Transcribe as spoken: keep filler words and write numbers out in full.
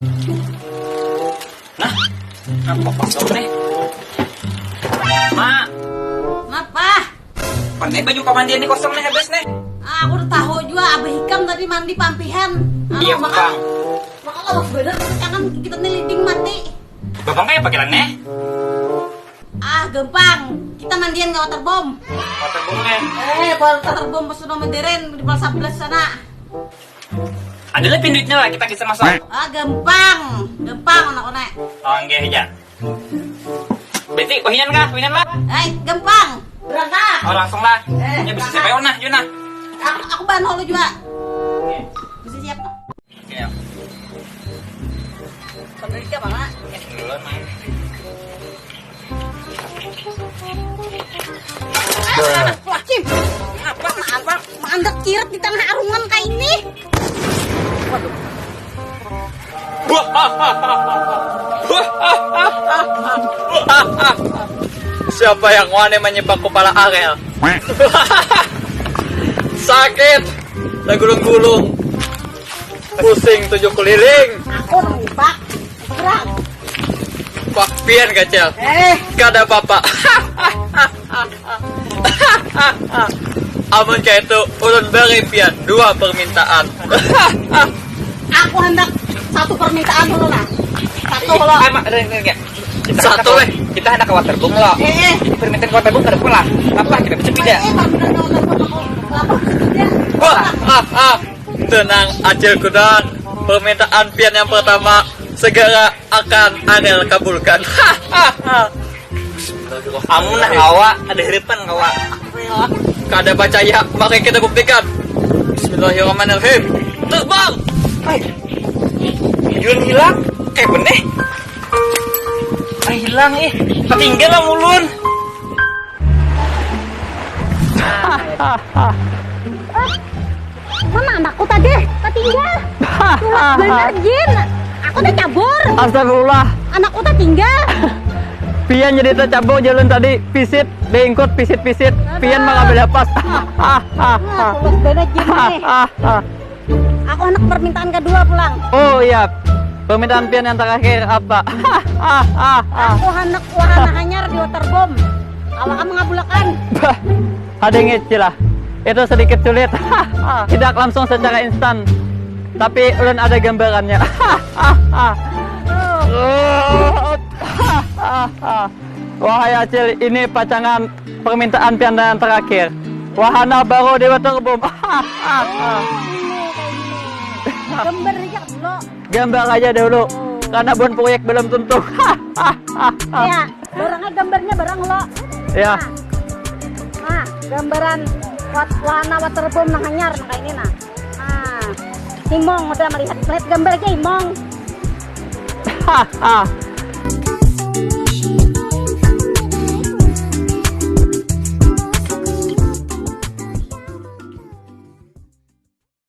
Nah, apa kosong nih? Mak, Napa? Pandai baju pamandian ni kosong nih habis nih. Ah, aku udah tahu juga, abah ikam tadi mandi pampihan. Anu, iya, maka, Bang. Maka lawas bener, jangan kita nih leading mati. Babang kayak pakiran nih. Ah, gampang. Kita mandian ke waterbomb. Waterbomb nih. Eh, waterbomb pas sudah modern di Plaza Plus sana. Ada lebih duitnya lah, kita bisa masuk. Ah, gampang. Gampang, anak-anak. Oh, enggak aja. Berarti, wahinan kah? Wahinan lah. Eh, gampang. Berangkat. Oh, langsung lah. Eh, ya, bisa siapa ya, Una? Yuna. Aku, aku bahan holo juga. Oke. Bisa siap. Oke, ya. Sampai siap, Mama. Oke, duluan, Mang. Astagfirullahaladzim. Apa, apa? Mandak kirat di tengah arungan kayak ini. Waduh. Siapa yang wani menyebak kepala Ariel? Sakit, tergulung-gulung, pusing tujuh keliling. Aku nembak, gerak. Pak Pian kacil. Eh. Kada apa-apa. Amun kayak itu, ulun beri pian dua permintaan. Aku hendak satu permintaan dulu nah. Satu lo. Ama, ada yang nanya. Kita satu, weh. Kita hendak ke waterboom lo. Eh, eh. Permintaan ke waterboom ada pula. Apa kita bisa pindah? Eh, permintaan ke waterboom aku. Lapar pindah. Wah, ah, ah. Tenang, Acil Kudan. Permintaan pian yang pertama segera akan Ariel kabulkan. Amun nah kawa, ada harapan kawa. Kada percaya, maka kita buktikan. Bismillahirrahmanirrahim. Terbang. Hai. Yun hilang. Kayak benih. Ah, hilang eh. Ketinggalan ulun. Mana anakku tadi? Ketinggal. Tulak bener, Jin. Aku udah cabur. Astagfirullah. Anakku tak tinggal. Pian jadi tercabur jalun tadi, pisit, diingkut pisit-pisit. Pian malah belapas. Nah, tulak bener, Jin. Aku anak permintaan kedua pulang. Oh iya, permintaan pian yang terakhir apa? Aku anak wahana hanyar di waterbomb. Awak mengabulakan. Ada ngeci lah. Itu sedikit sulit. Tidak langsung secara instan. Tapi ulun ada gambarannya. Wahai Acil, ini pacangan permintaan pian yang terakhir. Wahana baru di Waterboom. Gambar aja dulu. Gambar aja dulu. Karena buat proyek belum tentu. Ya. Barangnya gambarnya barang lo. Ya. Nah, nah gambaran wat, warna waterboom nang hanyar nang kayak ini nah. Nah, Imong udah melihat melihat gambar aja Imong.